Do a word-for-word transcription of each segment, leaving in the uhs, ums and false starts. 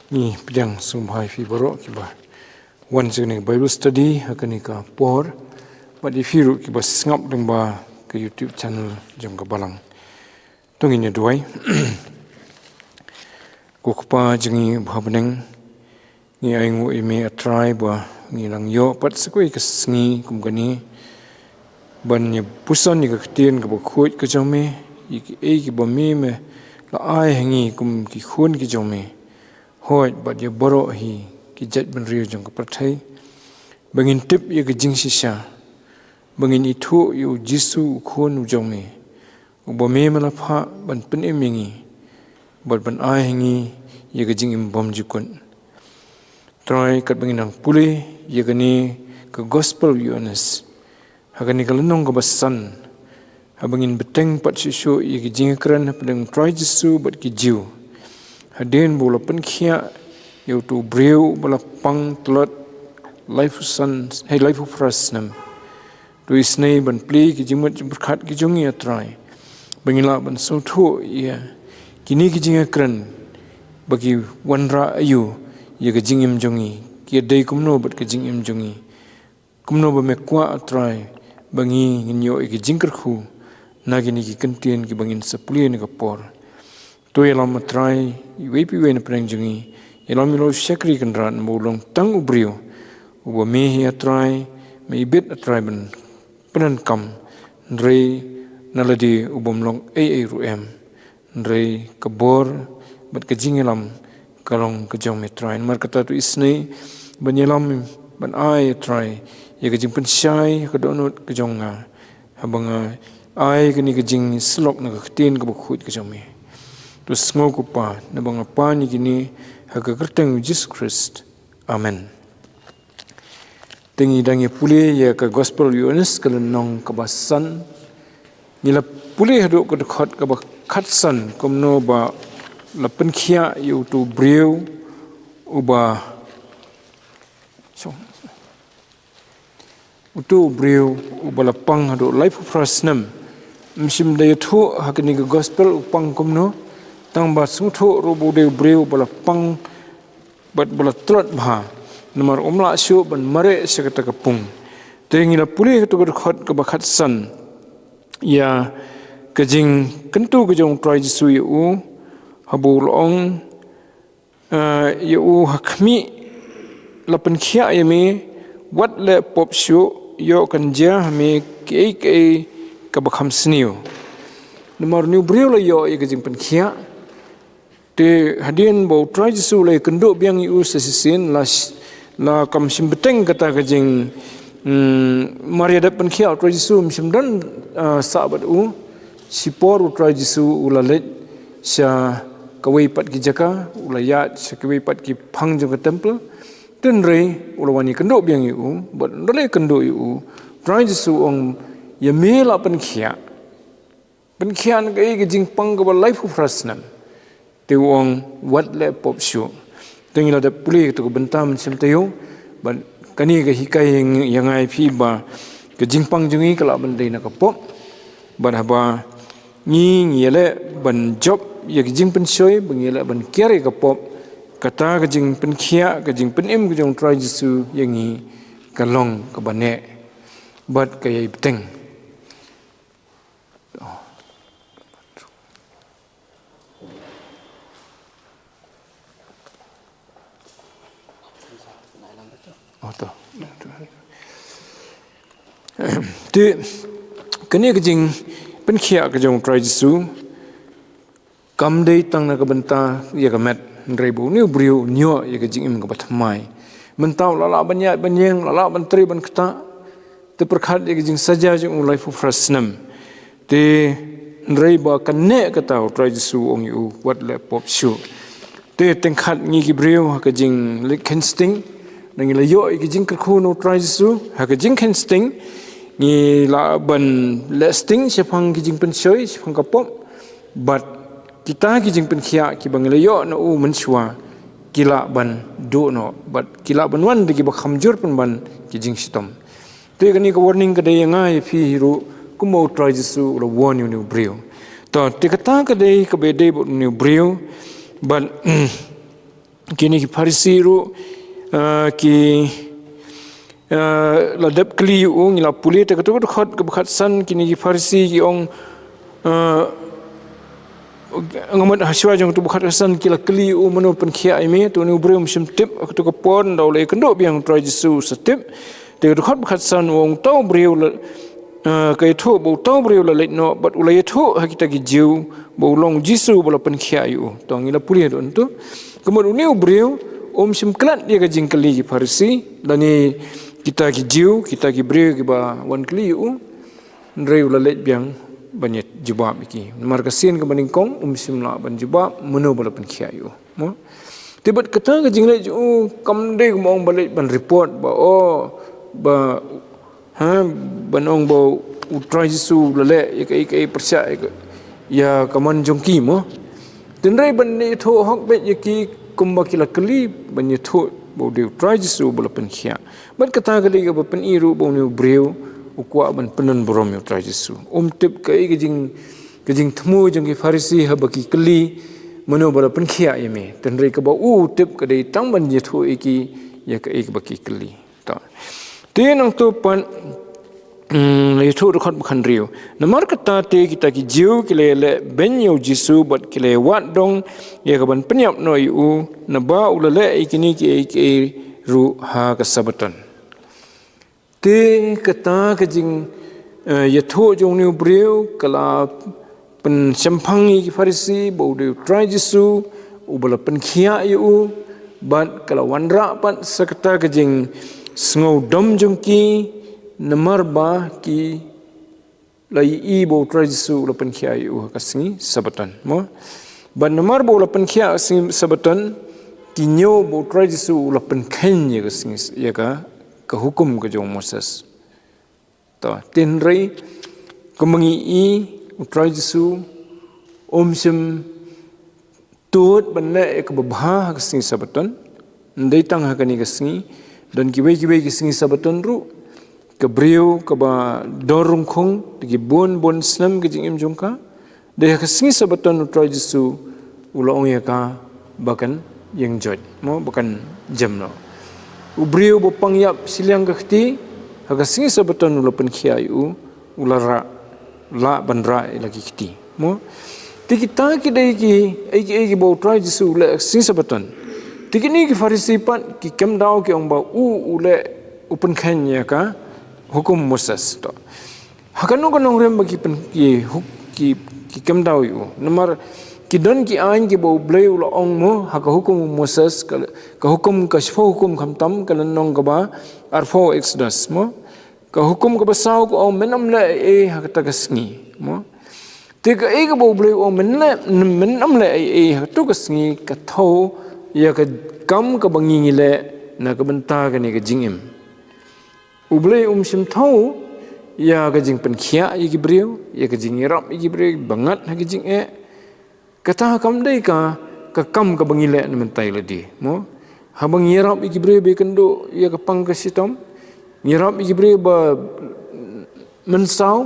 Ngi pdiang sngewbha ïa phi baroh kiba wan jong kane ka Bible study ha kane ka por, bad ïa phi ruh kiba sngap lyngba ka YouTube channel jong ka Balang. To ngin ïa duwai. Ko Kpa jong ngi uba ha bneng, ngi ainguh ïa me A Trai ba ngi nang ïoh pat sa kawei ka sngi kum kane ban ïa puson ïa ka ktien kaba khuid ka jong me, ïa kiei kiba me me la ai ha ngi kum ki khun ki jong me. Hooid, bad ïa baroh hi ki jaitbynriew jong ka pyrthei, ba ngin tip ïa ka jingshisha, ba ngin ithuh ïa U Jisu U Khun U jong me, uba me me la phah ban pynim ïa ngi bad ban ai ha ngi ïa ka jingim bymjukut. Trai, katba ngi nang pule ïa kane ka Gospel U Ïoannis ha kane ka lynnong kaba san, haba ngin bteng pat shuh shuh ïa ka jingïakren hapdeng U Trai Jisu bad ki Jiw, hadien ba u la pynkhiah ïa uto u briew uba la pang tlot laiphew san, hei, laiphew phra snem. To isynei ban plie ki jingmut jingpyrkhat ki jong ngi A Trai, ba ngin lah ban sngewthuh ïa kine ki jingïakren, ba ki wanrah aïu ïa ka jingim jong ngi, ki ïadei kumno bad ka jingim jong ngi, kumno ba me kwah A Trai ba ngi ngin ïoh ïa ki jingkyrkhu na kine ki kyntien kiba ngin sa pule ha kane ka por. To ïalam A Trai, iwei pa iwei na pdeng jong ngi, ïalam ïa u shakri Kynrad, namar u long tang u briew uba me hi A Trai, me ibit A Trai ban pyndonkam, hynrei na lade u bym long ei ei ruh em, hynrei ka bor bad ka jingïalam ka long ka jong me Trai. Namar kata to isynei ban ïalam, ban ai A Trai ïa ka jingpynshai ha ka dohnud ka jong nga, haba nga ai kane ka jingsyllok na ka ktien kaba khuid ka jong me. To sngew ko Pa, naba nga pan ïa kine ha ka kyrteng U Jisu Khrist. Amen. Te ngi dang ïa pule ïa ka Gospel U Ïoannis ka lynnong kaba san. Ngi la pule haduh ka dkhot kaba khatsan, kumno ba la pynkhiah ïa uto u briew uba, uto u briew uba la pang haduh laiphew phra snem. Ym shym da ïathuh ha kane ka Gospel u pang kumno, tang ba sngewthuh ruh ba u dei u briew uba la pang bad ba la tlot bha, namar um lah shuh ban mareh sha kata ka pung. Te ngi la pule ha kato ka dkhot kaba khatsan ïa ka jingkyntu ka jong U Trai Jisu ïa u, haba u la ong, eh, ïa u, ha khmih, la pynkhiah ïa me, wat leh pop shuh, ïoh kan jia ha me kiei kiei kaba kham sniew. Namar une u briew la ïoh ïa ka jingpynkhiah. Te hadien ba U Trai Jisu la ïakynduh biang ïa u sa shisien, la sh-, la kam shym bteng kata ka jing, mm, mar ïa dep pynkhiah, U Trai Jisu ym shym don, ah, sah bad u. Shipor U Trai Jisu u la leit sha kawei pat ki jaka, u la ïaid sha kawei pat ki phang jong ka temple. Hynrei u la wan ïakynduh biang ïa u, bad ynda la ïakynduh ïa u, U Trai Jisu u ong, ïa me la pynkhiah. Pynkhiah na kaei, ka jingpang kaba laiphew phra snem. Te u ong, wat leh pop shuh. Te ngi la dep pule kato ka bynta mynshem taïew, bad kane ka hikai ïa nga ïa phi ba ka jingpang jong ngi ka lah ban dei na ka pop. Bad haba ngi, ngi ïaleh ban jop ïa ka jingpynshoi, ba ngi ïaleh ban kiar ïa ka pop, kata ka jingpynkhiah, ka jingpynim ka jong U Trai Jisu ïa ngi ka long kaba neh bad ka ïai bteng. Oh, to. Te, kane ka jingpynkhiah ka jong U Trai Jisu kam dei tang na ka bynta ïa ka met, hynrei ba une u briew un ïoh ïa ka jingim kaba thymmai. Mynta u la lah ban ïaid ban ïeng, la lah ban trei ban ktah, te pyrkhat ïa ka jingsaja jong u laiphew phra snem. Te hynrei ba kane kata U Trai Jisu u ong ïa u, wat leh pop shuh. Te teng khat ngi ki briew ha ka jingleh kheiñ sting, ngi la ïoh ïa ka jingkyrkhu na U Trai Jisu, ha ka jingkheiñ sting ngi lah ban leh sting shaphang ka jingpynshoi, shaphang ka pop. Bad kita ki jingpynkhiah kiba ngi la ïoh na u mynshuwa, ki lah ban duh noh, bad ki lah ban wan da kiba kham jur pynban ki jingshitom. Te kane ka warning ka dei ïa nga ïa phi hi ruh, kumba U Trai Jisu u la warn ïa une u briew. To, te kata ka dei kaba ïadei bad une u briew, bad, mm, kine ki Pharisi ruh, ah, ki, ah, la dep kylli ïa u, ngi la pule te katto katne dkhot kaba khatsan, kine ki Pharisi ki ong, ah, nga mut ha shuwa jong katto katne dkhot khatsan ki la kylli ïa u, mano pynkhiah ïa me, te une u briew um shym tip ha katto ka por, ynda u la ïakynduh biang u Trai Jisu u sa tip. Te katto katne dkhot khatsan u ong, uta u briew la, ah, ka ïathuh ba uta u briew la leit noh bad u la ïathuh ha kita ki Jiw ba u long u Jisu ba la pynkhiah ïa u. To ngi la pule haduh hangto. Ka mut une u briew um shym klet ïa ka jingkylli ki Pharisi lane kita ki Jiw, kita ki briew kiba wan kylli ïa u. Hynrei u la leit biang ban ïajubab ïa ki. Namar ka sien kaba nyngkong um shym lah ban jubab mano ba la pynkhiah ïa u. Mo? Te bad kata ka jingleit jong u kam dei kumba ong ba leit ban report ba, oh, ba, ha, ban ong ba u Trai Jisu u la leh ïa kaei kaei pyrshah ïa ka, ïa ka mon jong ki, mo. Te hynrei ban ïathuh hok beit ïa ki kumba ki la kylli, ban ïathuh ba u dei u Trai Jisu ba la pynkhiah. Bad kata ka dei kaba pyni ruh ba une u briew u kwah ban pyndon burom ïa u Trai Jisu. Um tip kaei ka jing, ka jingthmu jong ki Pharisi haba ki kylli mano ba la pynkhiah ïa me. Te hynrei kaba u tip ka dei tang ban ïathuh ïa ki ïa kaei kaba ki kylli. To. Te nangta pat, mm, ïathuh dkhot ba khathynriew. Namar kata te kita ki Jiw ki la ïaleh beiñ ïa u Jisu bad ki la ïawad dong ïa kaban pynïap noh ïa u, naba u la leh ïa kine kiei kiei ruh ha ka Sabaton. Te kata ka jing, eh, ïathuh jong une u briew ka la pynshemphang ïa ki Pharisi ba u dei u Trai Jisu uba la pynkhiah ïa u, bad ka la wanrah pat sa kata ka jingsngewdom jong ki, namar ba ki la ïohi ba u Trai Jisu u la pynkhiah ïa u ha ka sngi Sabaton, mo. Bad namar ba u la pynkhiah ha ka sngi Sabaton, ki ñiew ba u Trai Jisu u la pynkheiñ ïa ka sngi, ïa ka, ka hukum ka jong u Moses. To, te hynrei kumba ngi i, u Trai Jisu um shym tud ban leh ïa kaba bha ha ka sngi Sabaton. Ym dei tang ha kane ka sngi, don kiwei kiwei ki sngi Sabaton ruh, ka briew kaba dor rung khung, te ki bun bun snem ka jingim jong ka. Dei ha ka sngi Sabaton u Trai Jisu u la ong ïa ka ba kan ïeng joit, mo, ba kan jem noh. U briew ba pang ïap shiliang ka kti, ha ka sngi Sabaton u la pynkhiah ïa u, u la rah, lah ban rah ïa la ki kti, mo. Te kita ki dei ki, ei ki, ei kiba u Trai Jisu u leh ha ka sngi Sabaton. Te kine ki Pharisi pat ki kem daw ki ong ba u, u leh, u pynkheiñ ïa ka hukum Moses, to. Ha kano ka nongrim ba ki pyn, ki huk, ki, ki kem daw ïa u. Namar ki don ki aiñ kiba u Blei u la ong, mo, ha ka hukum u Moses, ka, ka hukum, ka shiphew hukum khamtam, ka lynnong kaba arphew Exodus, mo. Ka hukum kaba saw ka ong men ym leh ei ei ha kata ka sngi, mo. Te kaei kaba u Blei u ong men leh, men ym leh ei ei ha kata ka sngi ka thew ïa ka kam kaba ngi ngi leh na ka bynta kane ka jingim. U Blei um shym thew ïa ka jingpynkhiah ïa ki briew, ïa ka jingïarap ïa ki briew ba ngat ha ka jingeh. Kata kam dei ka, ka kam kaba ngi leh na mynta ïa lade, mo. Haba ngi ïarap ïa ki briew ba ïakynduh ïa ka pang ka shitom, ngi ïarap ïa ki briew ba mynsaw,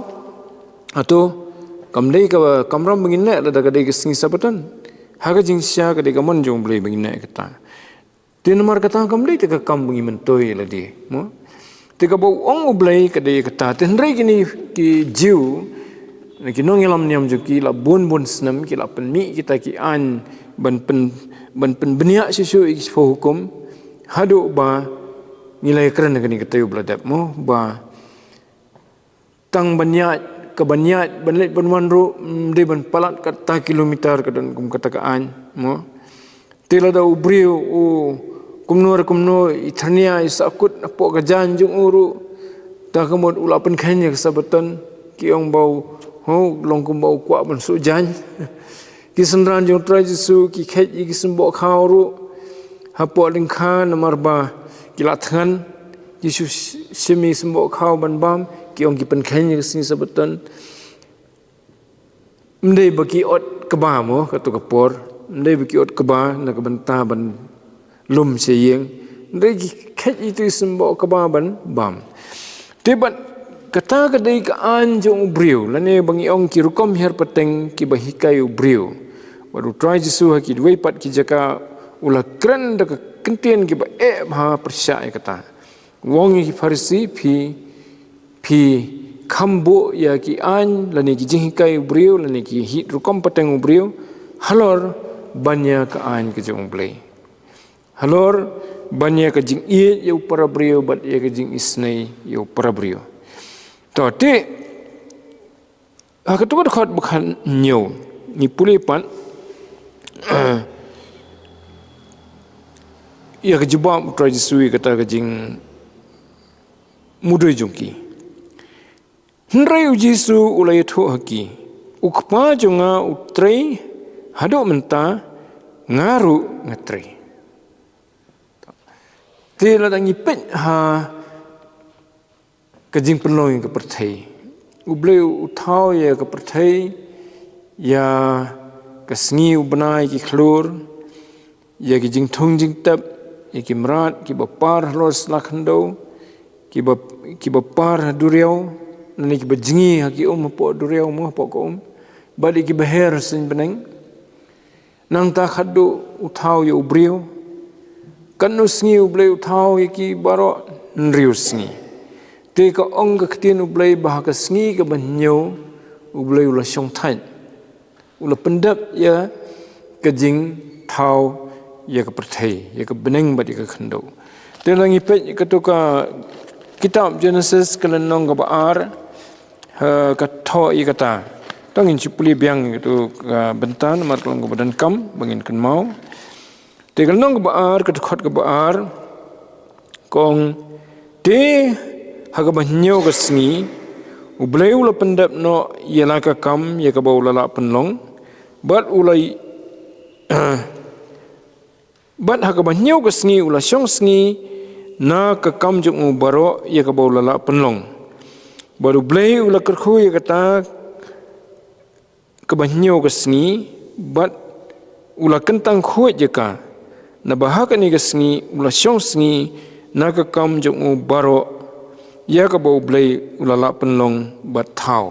hato kam dei kaba kamram ba ngin leh lada ka dei ka sngi Sabaton? Ha ka jingshisha ka dei ka mon jong u Blei ba ngin leh kata. Te namar kata kam dei te ka kam ba ngi myntoi ïa lade, mo. Te kaba u ong u Blei ka dei kata. Te hynrei kine ki Jiw, ki nongïalam niam jong ki la bun bun snem ki la pynmih kita ki aiñ ban pyn, ban pynbniah shuh shuh ïa ki shiphew hukum, haduh ba ngi la ïakren ha kane ka taïew ba la dep, mo, ba tang ban ïaid, ka ban ïaid, ban leit ban wan ruh, ym dei ban palat kata kilometer ka don kum kata ka aiñ, mo. Te lada u briew u kumno re kumno i thyrnia i sahkut hapoh ka jaiñ jong u ruh, ta ka mut u la pynkheiñ ïa ka Sabaton, ki ong ba u, ho, long kumba u kwah ban suh jaiñ. Ki synran jong u Trai Jisu ki kheit ïa ki symboh khaw ruh hapoh lyngkha namar ba ki la thngan, ki shu shim ïa ki symboh khaw ban bam, ki ong ki pynkheiñ ïa ka sngi Sabaton. Ym dei ba ki ot kba mo, kato ka por, ym dei ba ki ot kba na ka bynta ban lum sha ïing, ym dei, ki kheit ïa ki symboh kba ban bam. Te bad kata ka dei ka aiñ jong u briew, lane ba ngi ong ki rukom hiar pateng kiba hikai u briew. Bad u Trai Jisu ha kiwei pat ki jaka u la kren da ka kyntien kiba eh bha pyrshah ïa kata. U ong ïa ki Pharisi, phi, phi kham buh ïa ki aiñ lane ki jinghikai u briew lane ki hi rukom pateng u briew, halor ban ïa ka aiñ ka jong u Blei. Halor ban ïa ka jingïeit ïa u para briew bad ïa ka jingisynei ïa u para briew. To, te ha kato ka dkhot ba khathynñiew ngi pule pat ïa ka jubab u Trai Jisu ïa kata ka jingmudui jong ki. Hynrei u Jisu u la ïathuh ha ki, u Kpa jong nga u trei haduh mynta, nga ruh nga trei. Te lada ngi peit ha ka jingpynlong ïa ka pyrthei, u Blei u thaw ïa ka pyrthei, ïa ka sngi u bnai ki khlur, ïa ki jingthung jingtep, ïa ki mrad kiba par halor sla khyndew, kiba, kiba par ha duriaw, lane kiba jngi ha ki um hapoh duriaw mo, hapoh ka um, bad ïa kiba her ha suiñ bneng. Nangta khatduh u thaw ïa u briew. Katno sngi u Blei u thaw ïa ki baroh? Hynriew sngi. Te ka ong ka ktien u Blei ba ha ka sngi kaba hynñiew u Blei u la shongthait, u la pyndep ïa ka jingthaw ïa ka pyrthei, ïa ka bneng bad ïa ka khyndew. Te lada ngi peit kato ka kitab Genesis ka lynnong kaba ar, ha, ka thoh ïa kata. To ngin shu pule biang ïa kato ka bynta namar ka long kaba donkam ba ngin kynmaw. Te ka lynnong kaba ar, ka dkhot kaba ar, ka ong, te ha kaba hynñiew ka sngi u Blei u la pyndep noh ïa la ka kam ïa kaba u la lah pynlong, bad u la bad ha kaba hynñiew ka sngi u la shong sngi na ka kam jong u baroh ïa kaba u la lah pynlong. Bad u Blei u la kyrkhu ïa kata kaba hynñiew ka sngi, bad u la kyntang khuid ïa ka. Naba ha kane ka sngi u la shong sngi na ka kam jong u baroh ïa kaba u Blei u la lah pynlong bad thaw.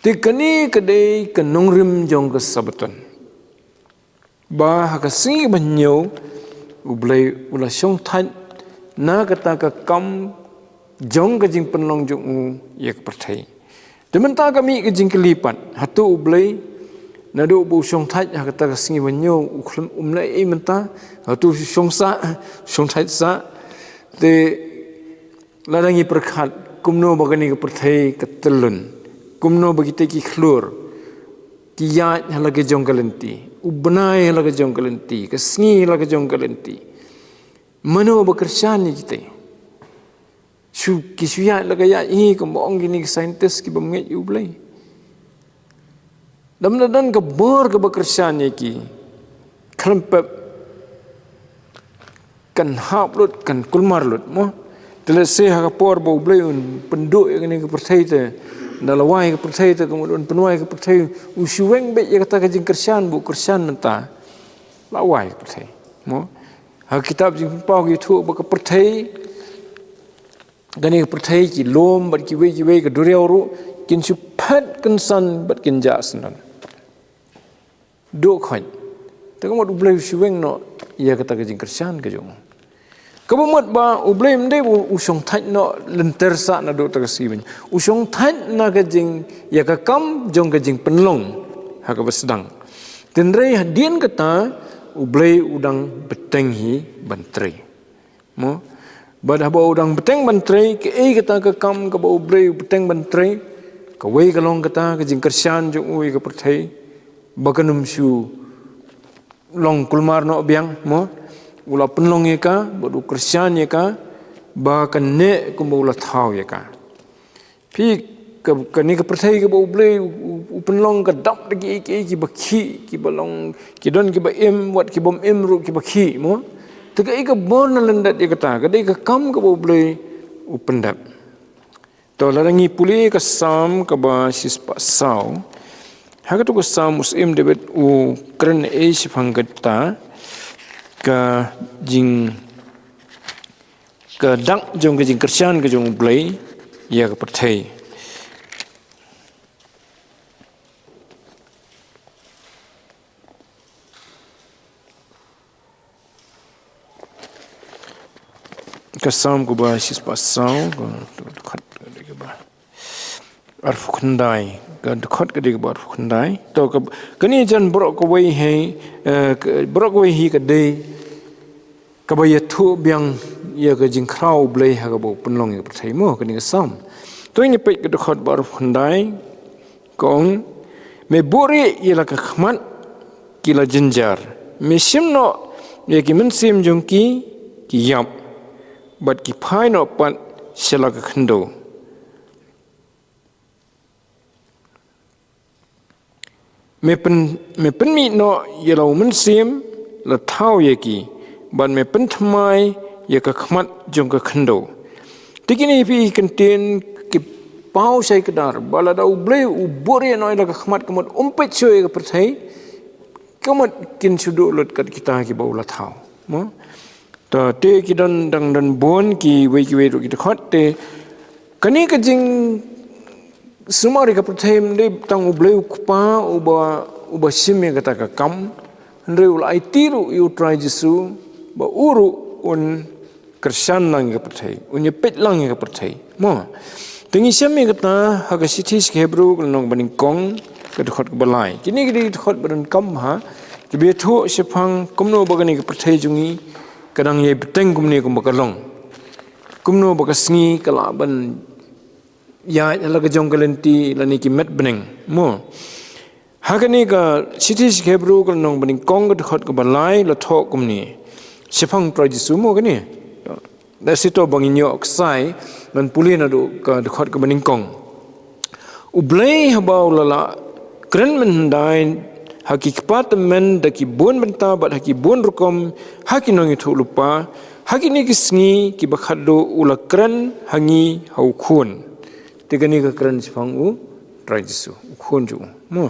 Te kane ka dei ka nongrim jong ka Sabaton. Ba ha ka sngi ba hynñiew u Blei u la shongthait na kata ka kam jong ka jingpynlong jong u ïa ka pyrthei. Te mynta ka mih ka jingkylli pat, hato u Blei naduh ba u shongthait ha kata ka sngi ba hynñiew u khlem, um leh ei mynta? Hato u shongsah, shongthait sah? Te lada ngi pyrkhat kumno ba kane ka pyrthei ka tyllun, kumno ba kita ki khlur ki ïaid ha la ka jong ka lynti, u bnai ha la ka jong ka lynti, ka sngi ha la ka jong ka lynti, mano ba kyrshan ïa kita? Shu, ki shu ïaid la ka ïaid hi, kumba ong kine ki scientist ki bym ngeit ïa u Blei. Lada ym don ka bor kaba kyrshan ïa ki, khlem pep kan hap lut, kan kulmar lut mo. Te lehse ha ka por ba u Blei un pynduh ïa kane ka pyrthei te, da la wai ka pyrthei te, kumno un pynwai ka pyrthei, u shu weng beit ïa kata ka jingkyrshan ba u kyrshan mynta. La wai ka pyrthei mo. Ha ka kitab Jingpynpaw ki ïathuh ba ka pyrthei, kane ka pyrthei, ki lum bad kiwei kiwei, ka duriaw ruh kin shu phet kynsan bad kin jah syndon. Duh khoit. Te ka mut u Blei u shu weng noh ïa kata ka jingkyrshan ka jong u. Kaba mut ba u Blei ym dei u, u shongthait noh lynter sah naduh ta ka sngi ba hynñiew. U shongthait na ka jing, ïa ka kam jong ka jingpynlong ha kaba sdang. Hynrei hadien kata u Blei u dang bteng hi ban trei. Mo? Bad haba u dang bteng ban trei, kaei kata ka kam kaba u Blei u bteng ban trei? Kawei ka long kata ka jingkyrshan jong u ïa ka pyrthei ba kan ym shu long kulmar noh biang mo. U la pynlong ïa ka bad u kyrshan ïa ka ba kan neh kumba u la thaw ïa ka. Phi, ka, kane ka pyrthei kaba u Blei u, u, u pynlong ka dap da kiei kiei kiba khih, kiba long, ki don kiba im, wat ki bym im ruh kiba khih mo. Te kaei ka bor na lyndet ïa kata? Ka dei ka kam kaba u Blei u pyndep. To lada ngi pule ka Salm kaba shispah saw. Ha kato ka Salm u Syiem David u kren ei shaphang kata ka jing, ka dak jong ka jingkyrshan ka jong u Blei ïa ka pyrthei. Ka Salm kaba shispah saw, ka dkhot ka dei kaba arphew khyndai, ka dkhot ka dei kaba arphew khyndai. To ka, kane jan baroh kawei hi, eh, ka, baroh kawei hi ka dei kaba ïathuh biang ïa ka jingkhraw U Blei ha kaba u pynlong ïa ka pyrthei mo, kane ka Salm. To ngin peit ka dkhot ba arphew khyndai, ka ong, me buhrieh ïa la ka khmat ki la jynjar. Me shim noh ïa ki mynsiem jong ki ki ïap, bad ki phai noh pat sha la ka khyndew. Me pyn, me pynmih noh ïa la u mynsiem la thaw ïa ki, bad me pynthymmai ïa ka khmat jong ka khyndew. Te kine phi ki kyntien ki paw shai kdar, ba lada U Blei u buhrieh noh ïa la ka khmat ka mut um peit shuh ïa ka pyrthei, ka mut kin shu duh lut kat kita kiba u la thaw. Mo? To te ki don dang don bun kiwei kiwei ruh ki dkhot te. Kane ka jingsumar ïa ka pyrthei ym dei tang U Blei u Kpa uba, uba shim ïa kata ka kam. Hynrei u la aiti ruh ïa U Trai Jisu ba u ruh un kyrshan lang ïa ka pyrthei, un ïapeit lang ïa ka pyrthei. Mo. Te ngi shem ïa kata ha ka shithi sha ki Hebru ka lynnong ba nyngkong ka dkhot kaba lai. Kine ki dei ki dkhot ba donkam ha, kiba ïathuh shaphang kumno ba kane ka pyrthei jong ngi ka dang ïai bteng kumne kumba ka long. Kumno ba ka sngi ka lah ban ïaid ha la ka jong ka lynti lane ki met bneng. Mo. Ha kane ka shithi sha ki Hebru ka lynnong ba nyngkong ka dkhot kaba lai la thoh kumne. Shaphang U Trai Jisu mo kane. Da sito ba ngin ïoh ksai ngan pule naduh ka dkhot kaba nyngkong. U Blei haba u la lah kren mynhyndai ha ki kpa tymmen da ki bun bynta bad ha ki bun rukom ha ki nongïathuhlypa ha kine ki sngi kiba khatduh u la kren ha ngi ha U Khun. Te kane ka kren shaphang U Trai Jisu, U Khun jong u. Mo.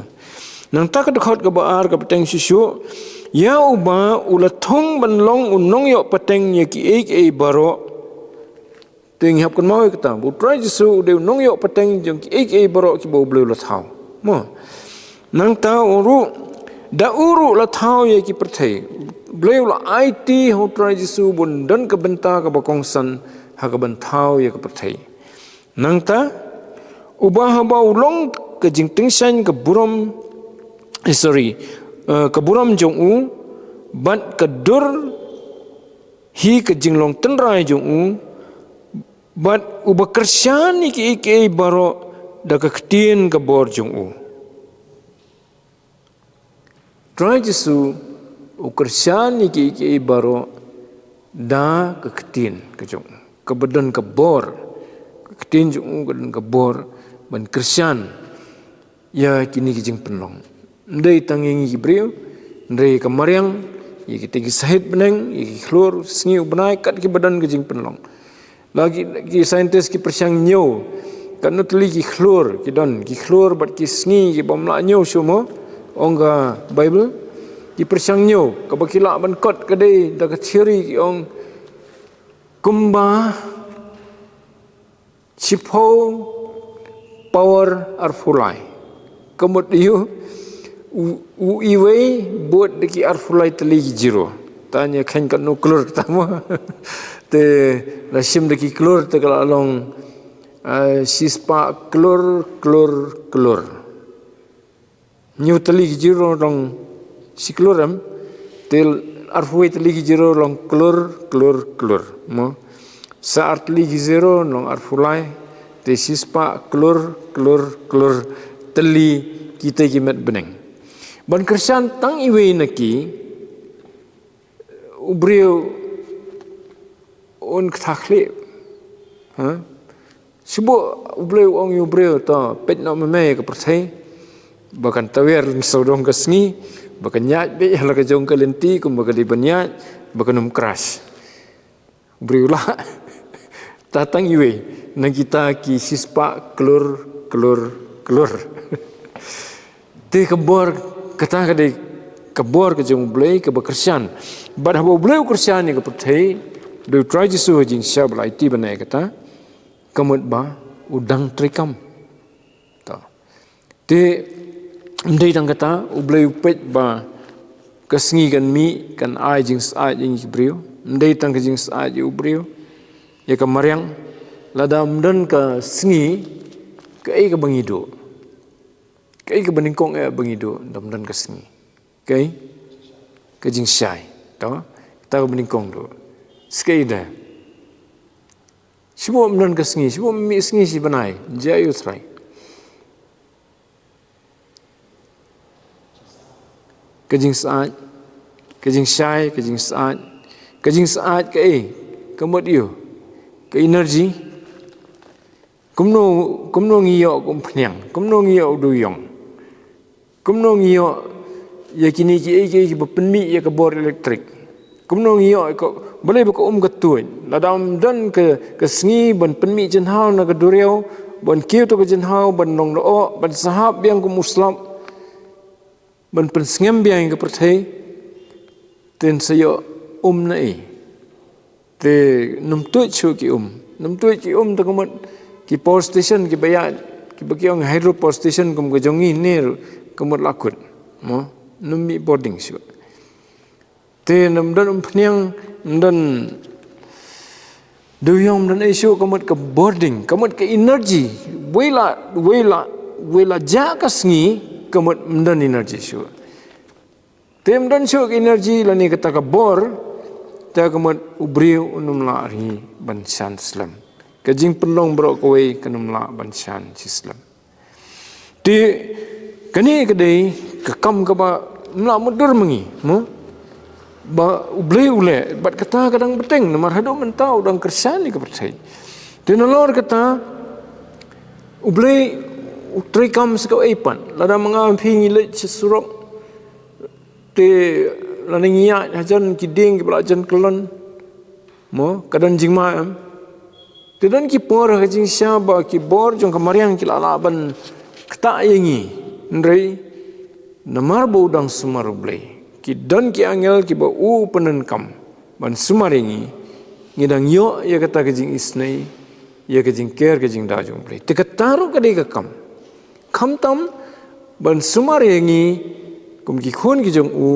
Nangta ka dkhot kaba ar ka bteng shuh shuh, ïa uba u la thung ban long u nongïoh pateng ïa kiei kiei baroh. Te ngi hap kynmaw ïa kata ba U Trai Jisu u dei u nongïoh pateng jong kiei kiei baroh kiba U Blei u la thaw. Mo. Nangta u ruh, da u ruh la thaw ïa ki pyrthei. U Blei u la aiti ha U Trai Jisu ba un don ka bynta kaba kongsan ha kaban thaw ïa ka pyrthei. Nangta, uba haba u long ka jingtyngshaiñ ka burom, eh, sorry, eh, ka burom jong u, bad ka dur hi ka jinglong tynrai jong u, bad uba kyrshan ïa kiei kiei baroh da ka ktien ka bor jong u. Trai Jisu u kyrshan ïa kiei kiei baroh da ka ktien ka jong u. Kaba don ka bor. Ka ktien jong u ka don ka bor ban kyrshan ïa kine ki jingpynlong. Ym dei tang ïa ngi ki briew, hynrei ka mariang, ïa kita ki sahit bneng, ïa ki khlur, sngi u bnai, kat kiba don ka jingpynlong. La ki, ki scientist ki pyrshang ñiew katno tylli ki khlur ki don, ki khlur bad ki sngi ki bym lah ñiew shuh mo, ong ka Bible. Ki pyrshang ñiew, kaba ki lah ban kot ka dei da ka theory ki ong kumba shiphew power arphew lai. Ka mut ïa u, u, u iwei bud da ki arphew lai tylli ki zero. Tang ïa kheiñ katno klur kata mo. Te la shim da ki klur te ka la long, ah, shispah klur, klur, klur. Hynñiew tylli ki zero long shi klur em. Te arphew wei tylli ki zero long klur, klur, klur. Mo. Sa ar tylli ki zero long arphew lai, te shispah klur, klur, klur tylli kita ki met bneng. Ban kyrshan tang iwei na ki, u briew un ktah khlieh. Ha? Shu buh u Blei u ong ïa u briew, to, peit noh ma me ïa ka pyrthei. Ba kan tawiar sawdong ka sngi, ba kan ïaid beit ha la ka jong ka lynti, kumba ka dei ban ïaid, ba kan ym crash. U briew u lah. Tang iwei na kita ki shispah klur, klur, klur. Te ka bor kata ka dei ka bor ka jong u Blei kaba kyrshan. Bad haba u Blei u kyrshan ïa ka pyrthei da u Trai Jisu ha jingshisha ba la aiti ban ai kata, ka mut ba u dang treikam. To. Te ym dei tang kata, u Blei u peit ba ka sngi kan mih, kan ai jingsyaid ïa ngi ki briew. Ym dei tang ka jingsyaid ïa u briew. Ïa ka mariang, lada ym don ka sngi, kaei kaba ngi duh? Kaei kaba nyngkong eh ba ngi duh, lada ym don ka sngi? Kaei? Ka jingshai. To, kata kaba nyngkong duh. Sa kaei de? Shu ym don ka sngi, shu ym mih sngi shi bnai, jia ïa U Trai. Ka jingsyaid, ka jingshai, ka jingsyaid, ka jingsyaid kaei? Ka mut ïa u, ka energy. Kumno, kumno ngi ïoh ka umphniang, kumno ngi ïoh u dewïong, kumno ngi ïoh ïa kine kiei kiei kiba pynmih ïa ka bor elektrik? Kumno ngi ïoh ka, balei ba ka um ka tuid? Lada ym don ka, ka sngi ban pynmih jingthaw na ka duriaw, ban kiew to ka jingthaw, ban long lyoh, ban sahap biang kum u slap, ban pynsngem biang ïa ka pyrthei, te yn sa ïoh um naei? Te nym tuid shuh ki um, nym tuid ki um, te ka mut ki power station kiba ïaid, kiba ki ong hydro power station kum ka jong ngi ne ruh, ka mut la kut. Mo, nym mih bording shuh. Te nym don umphniang, nym don dewïong, nym don ei shuh, ka mut ka bording, ka mut ka energy. Wei la, wei la, wei la jia ka sngi, ka mut ym don energy shuh. Te ym don shuh ka energy lane kata ka bor, te ka mut u briew un ym lah ri ban shan slem. Ka jingpynlong baroh kawei kan ym lah ban shan shi slem. Te kane ka dei ka kam kaba ym lah mutdur ma ngi, mo? Ba U Blei u leh, bad kata ka dang bteng, namar haduh mynta u dang kyrshan ïa ka pyrthei. Te nalor kata, U Blei u treikam sa kaei pat? Lada ma nga ma phi ngi leit sha surok, te lada ngi ïaid hajan ki dieng kiba la jan kyllon, mo, ka don jingma em? Te don ki por ha ka jingshisha ba ki bor jong ka mariang ki la lah ban ktah ïa ngi. Hynrei namar ba u dang sumar U Blei, ki don ki angel kiba u pyndonkam ban sumar ïa ngi, ngi dang ïoh ïa kata ka jingisynei, ïa ka jingker ka jingdaw jong U Blei. Te kata ruh ka dei ka kam. Khamtam ban sumar ïa ngi kum ki khun ki jong u,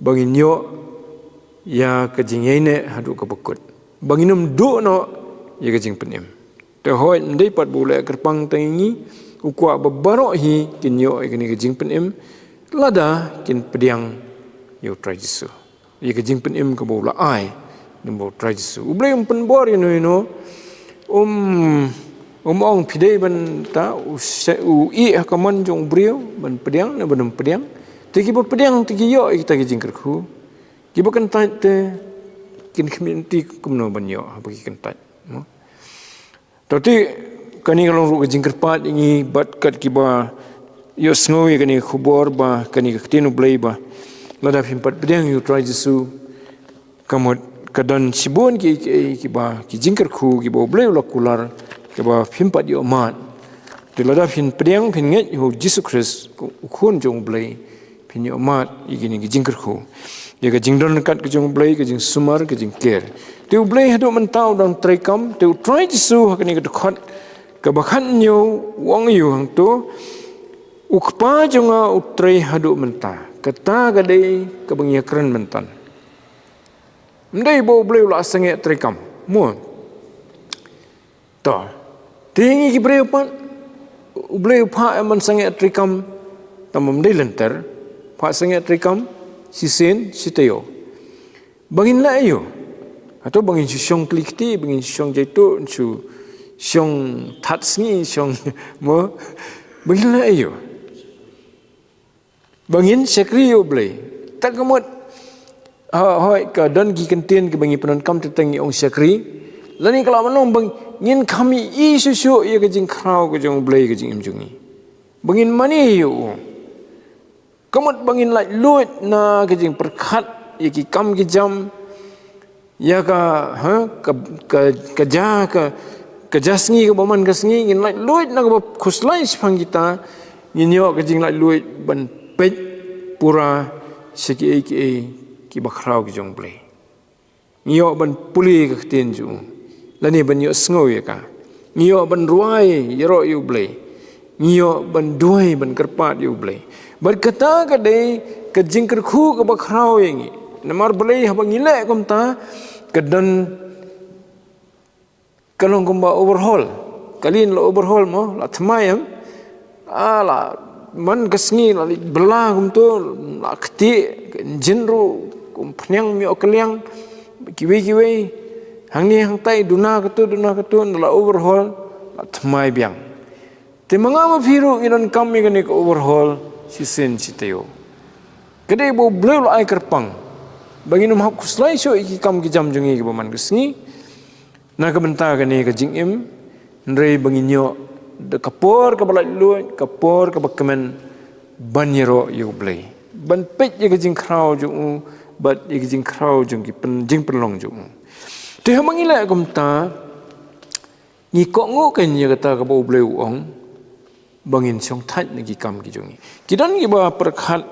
ba ngin ïoh ïa ka jingïaineh haduh kaba kut, ba ngin ym duh noh ïa ka jingpynim. Te hooid, ym dei pat ba u leh kyrpang tang ïa ngi, u kwah ba baroh hi kin ïoh ïa kane ka jingpynim, lada kin pdiang ïa U Trai Jisu. Ïa ka jingpynim kaba u la ai lyngba U Trai Jisu. U Blei um pynbor ïano ïano, um, um ong phi dei ban ta, u sha-, u ïeh ha ka mon jong u briew ban pdiang ne ban ym pdiang. Te kiba pdiang te ki ïoh ïa kita ki jingkyrkhu. Kiba kyntait te kin khmih lynti kumno ban ïoh haba ki kyntait, mo? To te, kane ka long ruh ka jingkyrpad ïa ngi bad kat kiba ïohsngew ïa kane ka khubor ba kane ka ktien U Blei ba lada phim pat pdiang ïa U Trai Jisu, ka mut ka don shibun ki, ki, kiba, ki jingkyrkhu kiba U Blei u la kular, kiba phim pat ïoh mad. Te lada phin pdiang, phin ngeit ïa U Jisu Khrist, u Khun jong U Blei, phin ïoh mad ïa kine ki jingkyrkhu, ïa ka jingdon ryngkat ka jong U Blei, ka jingsumar, ka jingker. Te U Blei haduh mynta u dang treikam, te U Trai Jisu ha kane ka dkhot kaba khathynñiew u ong ïa u hangto, U Kpa jong nga u trei haduh mynta. Kata ka dei kaba ngi ïakren mynta. Ym dei ba U Blei u la sangeh treikam, mo? To, te ngi ki briew pat, U Blei u phah em ban sangeh treikam? Tang ym dei lynter, phah sangeh treikam shisien shi taïew. Ba ngin leh aïu? Hato ba ngin shu shong kli kti, ba ngin shu shong jaituh, shu shong that sngi, shong, mo? Ba ngin leh aïu? Ba ngin shakri ïa U Blei? Ta ka mut, ha, hooid, ka don ki kyntien kiba ngi pyndonkam te tang ngi ong shakri. Lane ka lah ban long ba ngin kham ïohi shuh shuh ïa ka jingkhraw ka jong U Blei ha ka jingim jong ngi. Ba ngin mane ïa u. Ka mut ba ngin laitluid na ka jingpyrkhat ïa ki kam ki jam, ïa ka, ha, ka, ka, ka ja, ka, ka ja sngi kaba man ka sngi, ngin laitluid na kaba khuslai shaphang kita, ngin ïoh ka jinglaitluid ban peit pura sha kiei kiei kiba khraw ki jong U Blei. Ngi ïoh ban pule ka ktien jong u, lane ban ïohsngew ïa ka. Ngi ïoh ban rwai ïaroh ïa U Blei. Ngi ïoh ban duwai, ban kyrpad ïa U Blei. Bad kata ka dei ka jingkyrkhu kaba khraw ïa ngi. Namar balei? Haba ngi leh kumta, ka don Ka long kumba overhaul. Kali na la overhaul mo, la thymmai em. Ah, la man ka sngi la leit bylla kumto, la ktieh, ka engine ruh, kum phniang ym ïoh kylliang, kiwei kiwei. Hangne hangtai, duna kato, duna kato, na la overhaul, la thymmai biang. Te ma nga ma phi ruh ngi donkam ïa kane ka overhaul shisien shi taïew. Ka dei ba U Blei u la ai kyrpang ba ngin ym hap khuslai shuh ïa ki kam ki jam jong ngi kiba man ka sngi. Na ka bynta kane ka jingim, hynrei ba ngin ïoh da ka por kaba laitluid, ka por kaba kmen ban ïaroh ïa U Blei, ban peit ïa ka jingkhraw jong u bad ïa ka jingkhraw jong ki pyn-, jingpynlong jong u. Te haba ngi leh kumta, ngi kohnguh kein ïa kata kaba U Blei u ong ba ngin shongthait na ki kam ki jong ngi. Ki don kiba pyrkhat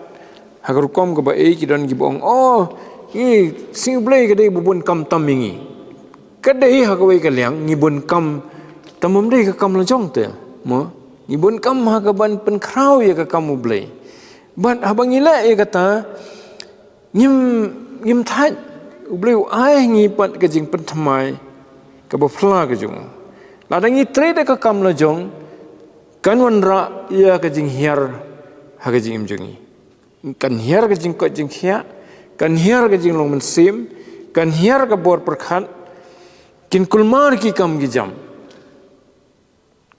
ha ka rukom kaba ei, ki don kiba ong, oh, ngi, sngi U Blei ka dei ba bun kam tam ïa ngi. Ka dei ha kawei ka liang, ngi bun kam, tang ym dei ka kam la jong te, mo. Ngi bun kam ha kaban pynkhraw ïa ka kam U Blei. Bad haba ngi leh ïa kata, ngim, ngim thait, U Blei u ai ngi pat ka jingpynthymmai kaba phylla ka jong u. Lada ngi trei da ka kam la jong, kan wanrah ïa ka jinghiar ha ka jingim jong ngi. Kan hiar ka jingkoit jingkhiah, kan hiar ka jinglong mynsiem, kan hiar ka bor pyrkhat, kin kulmar ki kam ki jam.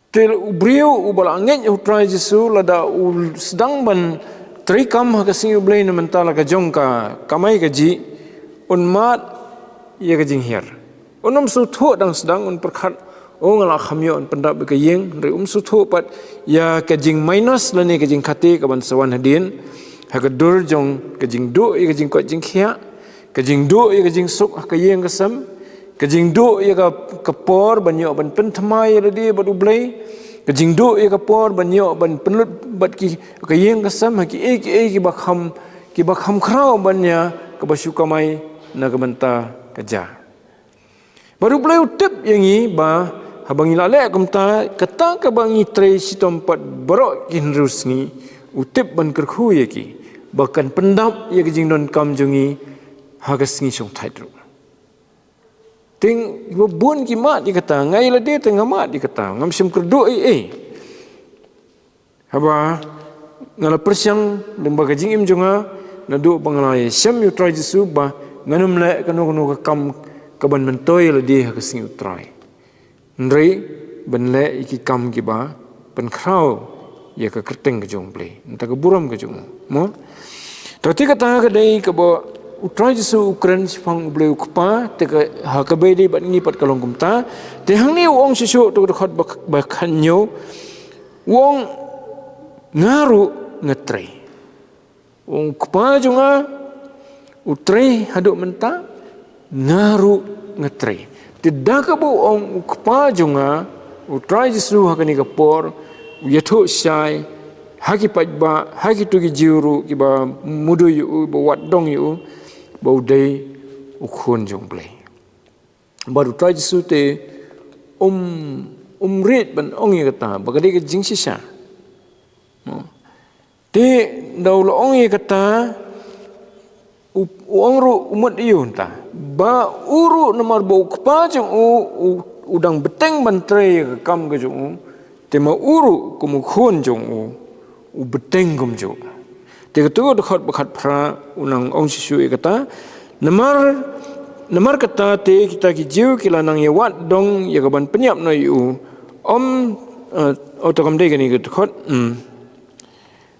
Te u briew uba la ngeit ha U Trai Jisu, lada u sdang ban trei kam ha ka sngi U Blei na bynta la ka jong ka kamai kajih, un mad ïa ka jinghiar. Un ym sngewthuh dang sdang, un pyrkhat, oh, nga la kham ïoh ban pyndap ïa ka ïing, hynrei um sngewthuh pat ïa ka jingminus lane ka jingkhathie kaban sa wan hadien ha ka dur jong ka jingduh ïa ka jingkoit jingkhiah, ka jingduh ïa ka jingsuk ha ka ïing ka sem, ka jingduh ïa ka, ka por ban ïoh ban pynthymmai ïa lade bad U Blei, ka jingduh ïa ka por ban ïoh ban pynlut bad ki, ka ïing ka sem ha kiei kiei kiba kham, kiba kham khraw ban ïa kaba shu kamai na ka bynta ka jia. Bad U Blei u tip ïa ngi ba haba ngi la leh kumta, kata kaba ngi trei shitom pat baroh ki hynriew sngi, u tip ban kyrkhu ïa ki ba kan pyndap ïa ka jingdonkam jong ngi ha ka sngi shongthait ruh. Te ba bun ki mad ïa kata, nga ïa lade te nga mad ïa kata, ngam shym kyrduh ei ei. Haba nga la pyrshang lyngba ka jingim jong nga, naduh ba nga la ïashem ïa U Trai Jisu, ba ngan ym leh kano kano ka kam kaban myntoi ïa lade ha ka sngi U Trai. Hynrei ban leh ïa ki kam kiba pynkhraw ïa ka kyrteng ka jong U Blei, nangta ka burom ka jong u, mo. Te kata ka dei kaba U Trai Jisu u kren shaphang U Blei U Kpa, te ka, ha kaba ïadei bad ngi pat ka long kumta. Te hangne u ong shisha ha ka dkhot ba, ba khathynñiew, u ong, nga ruh nga trei. U ong, U Kpa jong nga u trei haduh mynta, nga ruh nga trei. Te da kaba u ong U Kpa jong nga, U Trai Jisu ha kane ka por u ïathuh shai ha ki paidbah, ha kito ki Jiw ruh kiba mudui ïa u, ba wad dong ïa u, ba u dei u Khun jong U Blei. Bad U Trai Jisu te um, um rit ban ong ïa kata ba ka dei ka jingshisha. Te da u la ong ïa kata, u, u ong ruh, u mut ïa u nta ba u ruh namar ba U Kpa jong u, u, u dang bteng ban trei ïa ka kam ka jong u, te ma u ruh kum u Khun jong u, u bteng kumjuh. Te kato ka dkhot ba khatphra u nang ong shisha ïa kata, namar, namar kata te kita ki Jiw ki la nang ïawad dong ïa kaban pynïap noh ïa u. Ym, eh, oh, to kam dei kane ka dkhot, hmm.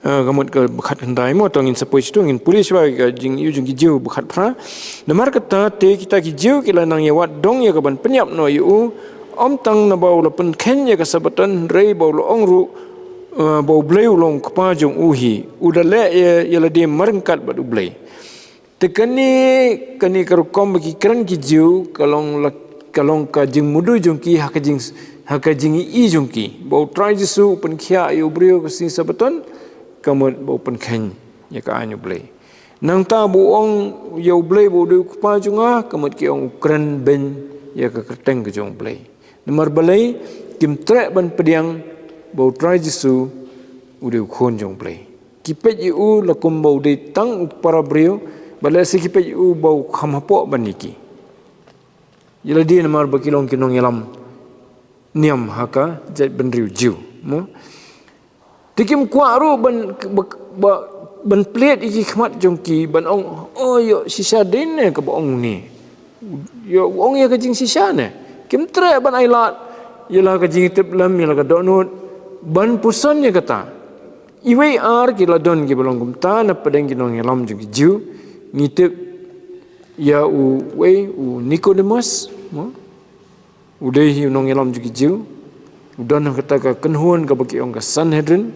Eh, ka mut ka ba khatkhyndai mo, to ngin sa pule shuh, ngin pule shuh ka jingïohi jong ki Jiw ba khatphra. Namar kata te kita ki Jiw ki la nang ïawad dong ïa kaban pynïap noh ïa u, ym tang naba u la pynkheiñ ïa ka Sabaton, hynrei ba u la ong ruh, eh, ba U Blei u long U Kpa jong u hi, u da leh ïa, ïa lade marryngkat bad U Blei. Te kane, kane ka rukom ba ki kren ki Jiw, ka long la, ka long ka jingmudui jong ki ha ka jing, ha ka jingïohi jong ki ba U Trai Jisu u pynkhiah ïa u briew ha ka sngi Sabaton, ka mut ba u pynkheiñ ïa ka aiñ U Blei. Nangta ba u ong ïa U Blei ba u dei U Kpa jong nga, ka mut ki ong u kren beiñ ïa ka kyrteng ka jong U Blei. Namar balei? Kim treh ban pdiang ba U Trai Jisu u dei u Khun jong U Blei. Ki peit ïa u la kumba u dei tang u para briew, bad lehse ki peit ïa u ba u kham hapoh ban ïa ki. Ïa lade namar ba ki long ki nongïalam niam ha ka jaitbynriew Jiw, mo. Te kim kwah ruh ban, ba, ba, ban plie ïa ki khmat jong ki, ban ong, "Oh, ïoh shisha dei ne kaba ong une. Ïoh u ong ïa ka jingshisha ne." Kim treh ban ailad ïa la ka jingtip lem, ïa la ka dohnud, ban puson ïa kata. Iwei ar ki la don kiba long kumta na pdeng ki nongïalam jong ki Jiw. Ngi tip ïa uwei, u Nikodemos, mo. U dei hi u nongïalam jong ki Jiw. U don ha kata ka kynhun kaba ki ong ka Sanhedrin,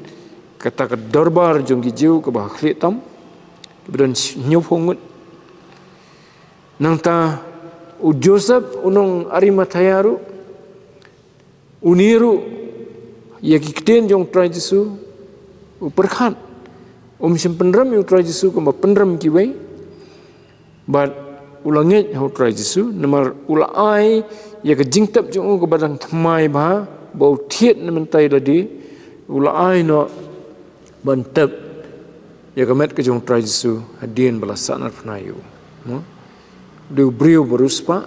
kata ka dorbar jong ki Jiw kaba ha khlieh tam, kaba don hynñiewphew ngut. Nangta u Joseph u nong Arimathea ruh, une ruh ïa ki ktien jong u Trai Jisu u pyrkhat. Um shym pynrem ïa u Trai Jisu kumba pynrem kiwei. Bad u la ngeit ha u Trai Jisu, namar u la ai ïa ka jingtip jong u kaba dang thymmai bha, ba u thied na mynta ïa lade, u la ai noh ban tip ïa ka met ka jong u Trai Jisu hadien ba la sahnarphna ïa u. Mo? U dei u briew ba riewspah,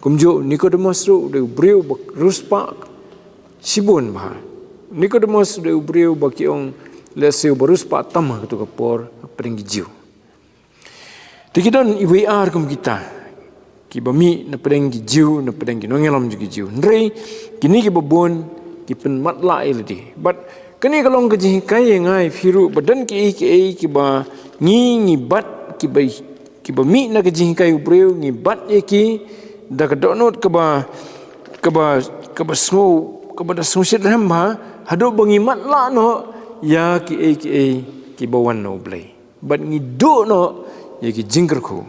kumjuh u Nikodemos ruh u dei u briew ba riewspah shibun bha. Nikodemos u dei u briew ba ki ong lehse uba riewspah tam ha kato ka por, ha pdeng ki Jiw. Te ki don iwei ar kum kita, kiba mih na pdeng ki Jiw, na pdeng ki nongïalam jong ki Jiw. Hynrei kine kiba bun ki pynmatlah ïa lade. Bad kane ka long ka jinghikai ïa nga ïa phi ruh, ba don kiei kiei kiba ngi, ngi bat, kiba, kiba mih na ka jinghikai u briew, ngi bat ïa ki da ka dohnud kaba, kaba, kaba sngew, kaba da sngewshitrhem bha, haduh ba ngi matlah noh ïa kiei kiei kiba wan na U Blei. Bad ngi duh noh ïa ki jingkyrkhu.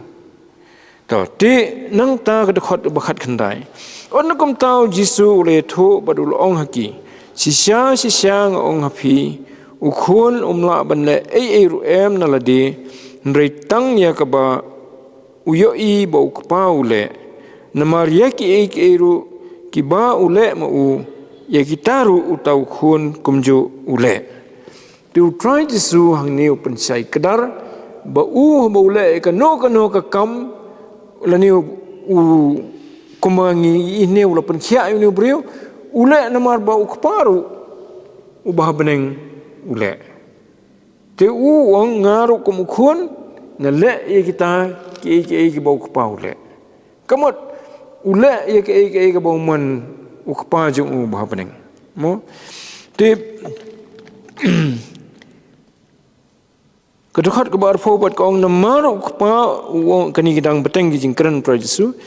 To, te nangta ka dkhot ba khatkhyndai. Ynda kumta u Jisu u la ïathuh bad u la ong ha ki, "Shisha, shisha nga ong ha phi, u khun um lah ban leh ei ei ruh em na lade, hynrei tang ïa kaba u ïohi ba u kpa u leh. Namar ïa kiei kiei ruh kiba u leh ma u, ïa kita ruh uta u khun kumjuh u leh." Te u Trai Jisu hangne u pynshai kdar ba u haba u leh kano kano ka kam, lane u, u, kumba ngi ïohi ne u la pynkhiah ïa une u briew, u leh namar ba u kpa ruh uba ha bneng u leh. Te u ong, nga ruh kum u khun nga leh ïa kita kiei kiei kiba u kpa u leh. Ka mut u leh ïa kiei kiei kaba u mon u kpa jong u ba ha bneng. Mo? Te ka dkhot kaba arphew bad ka ong, namar u kpa, u ong, kane ki dang bteng ki jingkren u Trai Jisu.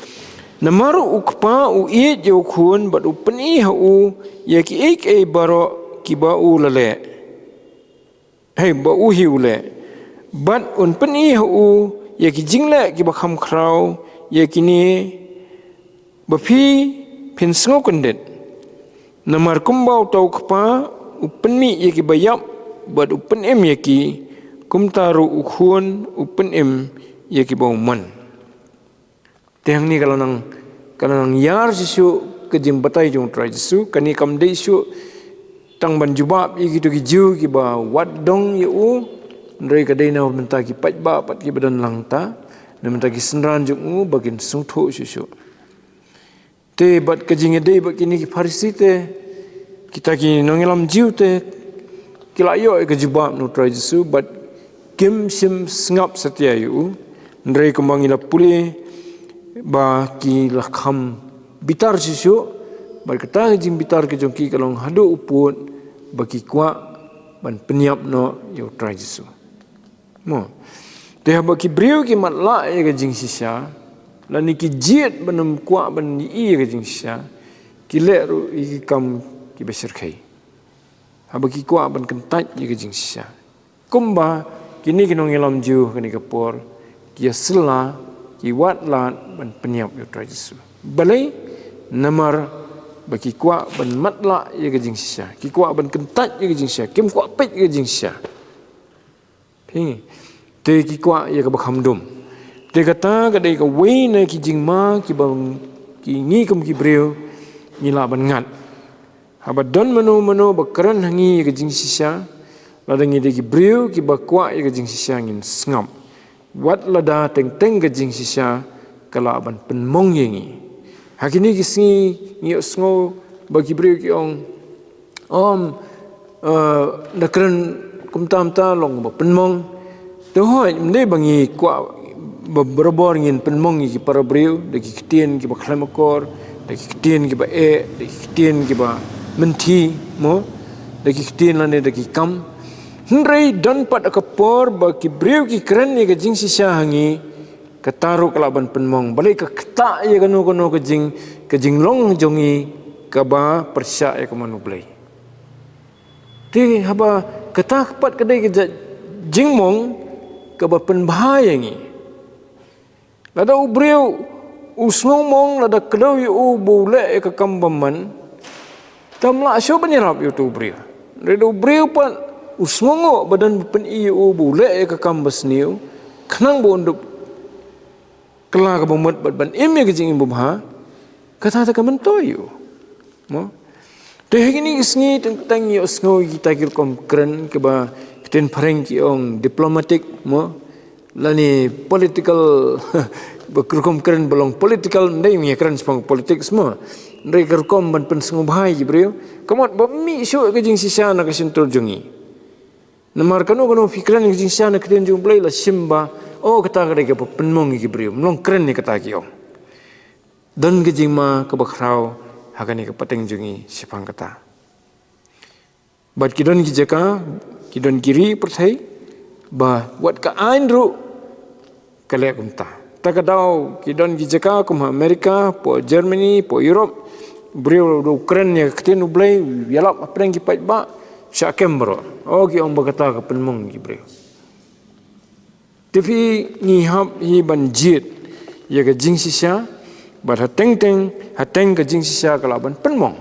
Namar u kpa u ïeit ïa u khun bad u pyni ha u ïa kiei kiei baroh kiba u la leh. Hei, ba u hi u leh. Bad un pyni ha u ïa ki jingleh kiba kham khraw, ïa kine ba phi phin sngew kyndit. Namar kumba uta u kpa u pynmih ïa kiba ïap bad u pynim ïa ki, kumta ruh u khun u pynim ïa kiba u mon. Te hangne ka la nang, ka la nang ïar shuh shuh ka jingbatai jong u Trai Jisu, kane kam dei shuh tang ban jubab ïa kito ki Jiw kiba wad dong ïa u, hynrei ka dei na bynta ki paidbah pat kiba don lang ta, na bynta ki synran jong u ba kin sngewthuh shuh shuh. Te bad ka jingïadei bad kine ki Pharisi te, kita ki nongïalam Jiw te, ki la ïoh ïa ka jubab na u Trai Jisu, bad kim shym sngap satia ïa u, hynrei kumba ngi la pule ba ki la kham bitar shuh shuh, bad kata ka jingbitar ka jong ki ka long haduh u pud ba ki kwah ban pynïap noh ïa u Trai Jisu. Mo. Te haba ki briew ki matlah ïa ka jingshisha, lane ki jied ban ym kwah ban ïohi ïa ka jingshisha, ki leh ruh ïa ki kam kiba shyrkhei. Haba ki kwah ban kyntait ïa ka jingshisha. Kumba kine ki nongïalam Jiw kane ka por, ki ïasylla, ki wad lad ban pynïap ïa u Trai Jisu. Balei? Namar ba ki kwah ban matlah ïa ka jingshisha. Ki kwah ban kyntait ïa ka jingshisha. Kim kwah peit ïa ka jingshisha. Phi, te ki kwah ïa kaba kham dum. Te kata ka dei kawei na ki jingma kiba ngi kum ki briew ngi lah ban ngat. Haba don mano mano ba kren ha ngi ïa ka jingshisha, lada ngi dei ki briew kiba kwah ïa ka jingshisha, ngin sngap. Wat lada teng teng ka jingshisha ka lah ban pynmong ïa ngi. Ha kine ki sngi ngi ïohsngew Ba ki briew ki ong, om, eh, da kren kumta kumta long ba pynmong. Te hooid, ym dei ba ngi kwah ba barabor ngin pynmong ïa ki para briew da ki ktien kiba khlem akor, da ki ktien kiba eh, da ki ktien kiba mynthi, mo, da ki ktien lane da ki kam. Hynrei don pat ka por ba ki briew ki kren ïa ka jingshisha ha ngi, kata ruh ka lah ban pynmong. Balei ka ktah ïa kano kano ka jing, ka jinglong jong ngi kaba pyrshah ïa ka mon U Blei. Te haba kata pat ka dei ka ja-, jingmong kaba pynbha ïa ngi. Lada u briew u sngew mong, lada kdew ïa u ba u leh ïa ka kam bymman, te ym lah shuh ban ïarap ïa uto u briew. Hynrei da u briew pat u sngewnguh ba don ba pyni ïa u ba u leh ïa ka kam basniew, khnang ba un dup kylla kaba mut bad ban im ïa ka jingim babha, kata te ka myntoi ïa u. Mo? Te ha kine ki sngi teng teng ïohsngew ïa kita ki rukom kren kiba ktien phareng ki ong diplomatic, mo? Lane political, ba ki rukom kren ba long political, ym dei ngi kren shaphang politics, mo? Hynrei ka rukom ban pynsngewbha ïa ki briew, ka mut ba mih shuh ka jingshisha na ka shyntur jong ngi. Namar kano kano phi kren ka jingshisha na ka ktien jong U Blei, la shim ba, oh, kata ka dei kaba pynmong ïa ki briew, ym long kren ïa kata ki ong. Don ka jingma kaba khraw ha kane ka pateng jong ngi shaphang kata. Bad ki don ki jaka, ki don ki ri pyrthei, ba wat ka aiñ ruh ka leh kumta. Ta ka daw ki don ki jaka kum ha America, po Germany, po Europe, briew u kren ïa ka ktien U Blei, ïalap hapdeng ki paidbah, shah kem baroh. Oh, ki ong ba kata ka pynmong ki briew. Te phi, ngi hap hi ban jied ïa ka jingshisha, bad ha teng teng, ha teng ka jingshisha ka lah ban pynmong.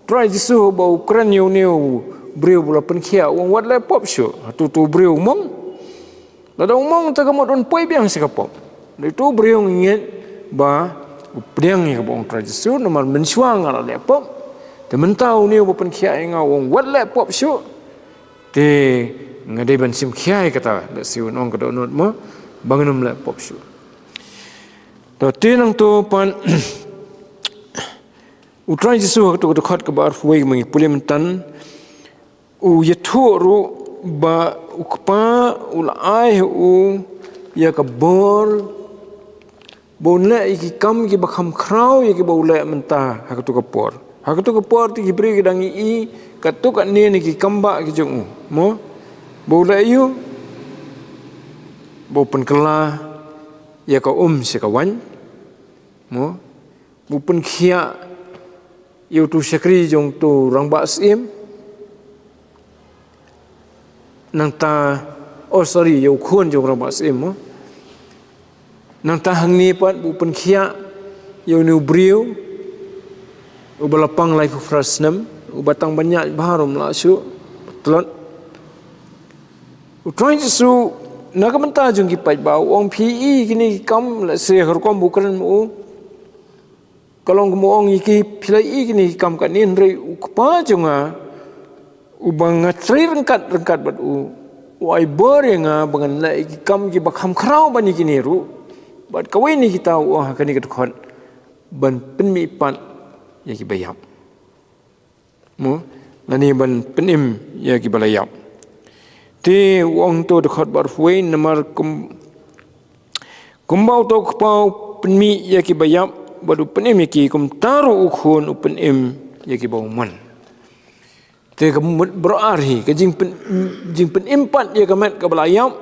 Trai Jisu ba u kren ïa une u briew ba la pynkhiah, u ong wat leh pop shuh, hato uto u briew u mong? Lada u mong te ka mut un poi biang sha ka pop. Dei uto u briew ngi ngeit ba u pdiang ïa kaba ong Trai Jisu, namar mynshuwa nga la leh pop. Te mynta une uba pynkhiah ïa nga u ong wat leh pop shuh. Te nga dei ban shim khia ïa kata, lehse un ong ka dohnud mo, ba ngan ym leh pop shuh. To te nangto pat u Trai Jisu ha kato ka dkhot kaba arphew wei ba ngi pule mynta, u ïathuh ruh ba u Kpa u la ai ha u ïa ka bor ba un leh ïa ki kam kiba kham khraw ïa kiba u leh mynta ha kato ka por. Ha kato ka por te ki briew ki dang ïohi katto katne na ki kam bah ki jong u, mo? Ba u leh aïu? Ba u pynkylla ïa ka um sha ka waiñ, mo? Ba u pynkhiah ïa uto u shakri jong uto u rangbah syiem. Nangta, oh sorry, ïa u khun jong u rangbah syiem, mo. Nangta hangne pat ba u pynkhiah ïa une u briew uba la pang laiphew phra snem, uba tang ban ïaid bha ruh ym lah shuh, tlot. U Trai Jisu na ka bynta jong ki paidbah u ong phi ïohi kine ki kam, lehse ha rukom ba u kren ma u. Ka long kumba u ong ïa ki phi la ïohi kine ki kam kane, hynrei u Kpa jong nga uba nga trei ryngkat ryngkat bad u, u ai bor ïa nga ba ngan leh ïa ki kam kiba kham khraw ban ïa kine ruh. Bad kawei na kita u ong ha kane ka dkhot ban pynmihpat ïa kiba ïap. Mo, lane ban pynim ïa kiba la ïap. Te u ong to dkhot ba arphew wei, namar kum, kumba uto u kpa u pynmih ïa kiba ïap bad u pynim ïa ki, kumta ruh u khun u pynim ïa kiba u mon. Te ka mut baroh ar hi, ka jingpyn, jingpynim pat ïa ka met kaba la ïap,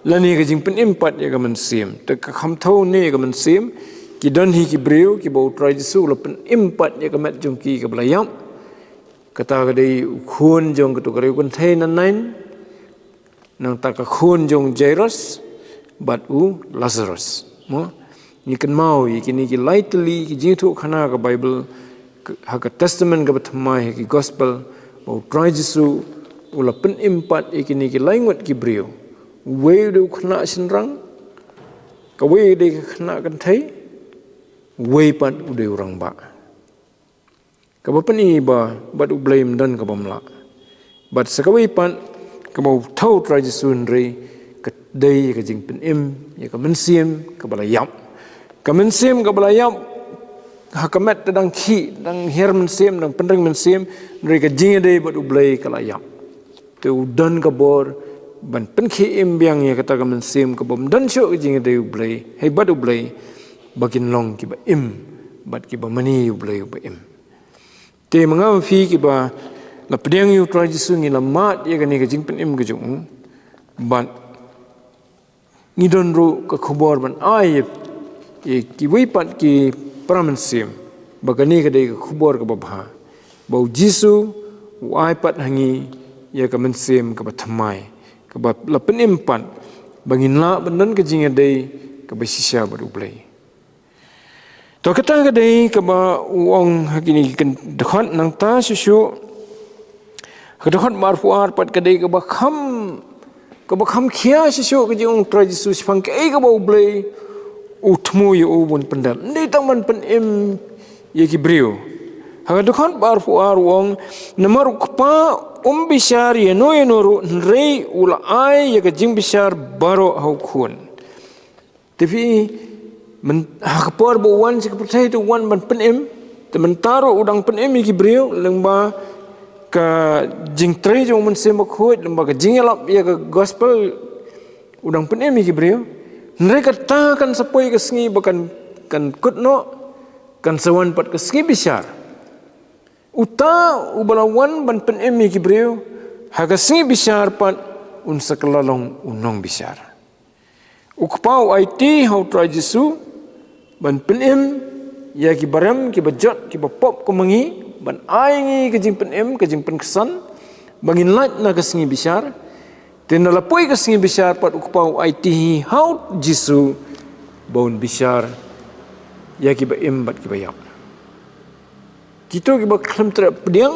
lane ka jingpynim pat ïa ka mynsiem. Te ka kham thew ne ïa ka mynsiem, ki don hi ki briew kiba u Trai Jisu u la pynim pat ïa ka met jong ki kaba la ïap. Kata ka dei u khun jong kato ka riewkynthei na Nain, nangta ka khun jong u Jairus bad u Lazarus. Mo? Ngi kynmaw ïa kine ki lai tylli ki jingïathuhkhana ka Baibl, ha ka Testament kaba thymmai, ha ki Gospel, ba u Trai Jisu u la pynim pat ïa kine ki lai ngut ki briew. Uwei u dei u khynnah shynrang, kawei u dei ka khynnah kynthei, uwei pat u dei u rangbah. Kaba pyni ba bad U Blei ym don kaba ym lah. Bad sa kawei pat kaba u thew u Trai Jisu, hynrei ka dei ka jingpynim ïa ka mynsiem kaba la ïap. Ka mynsiem kaba la ïap Ha ka met te dang khih, dang hiar mynsiem, dang pynring mynsiem, hynrei ka jingïadei bad U Blei ka la ïap. Te u don ka bor ban pynkhie im biang ïa kata ka mynsiem kabym don shuh ka jingïadei U Blei, hei bad U Blei, ba kin long kiba im bad kiba mane ïa U Blei uba im. Te ma nga ma phi kiba la pdiang ïa U Trai Jisu ngi la mad ïa kane ka jingpynim ka jong u. Bad ngi don ruh ka khubor ban ai ïa kiwei pat ki para mynsiem ba kane ka dei ka khubor kaba bha, ba U Jisu u ai pat ha ngi ïa ka mynsiem kaba thymmai, kaba la pynim pat, ba ngin lah ban don ka jingïadei kaba shisha bad U Blei. To kata ka dei kaba u ong ha kine ki dkhot. Nangta shuh shuh ka dkhot ba arphew ar pat ka dei kaba kham, kaba kham khia shisha ka jingong U Trai Jisu shaphang kaei kaba U Blei u thmu ïa u ban pyndep. Ym dei tang ban pynim ïa ki briew. Ha ka dkhot ba arphew ar u ong, namar U Kpa um bishar ïano ïano ruh, hynrei u la ai ïa ka jingbishar baroh ha U Khun. Te phi, ha ka por ba u wan sha ka pyrthei te u wan ban pynim, te mynta ruh u dang pynim ïa ki briew lyngba ka jingtrei jong U Mynsiem Bakhuid, lyngba ka jingïalap ïa ka gospel, u dang pynim ïa ki briew. Hynrei kata kan sa poi ka sngi ba kan, kan kut noh, kan sa wan pat ka sngi bishar. Uta uba la wan ban pynim ïa ki briew, ha ka sngi bishar pat un sa kylla long u nongbishar. U Kpa u aiti ha U Trai Jisu ban pynim ïa ki barem, ki bajot, ki bapop kum ma ngi, ban ai ngi ka jingpynim, ka jingpynksan, ba ngin lait na ka sngi bishar. Te na la poi ka sngi bishar pat U Kpa u aiti hi ha U Jisu ba un bishar ïa ki ba im bad ki ba ïap. Kito ki ba khlem treh pdiang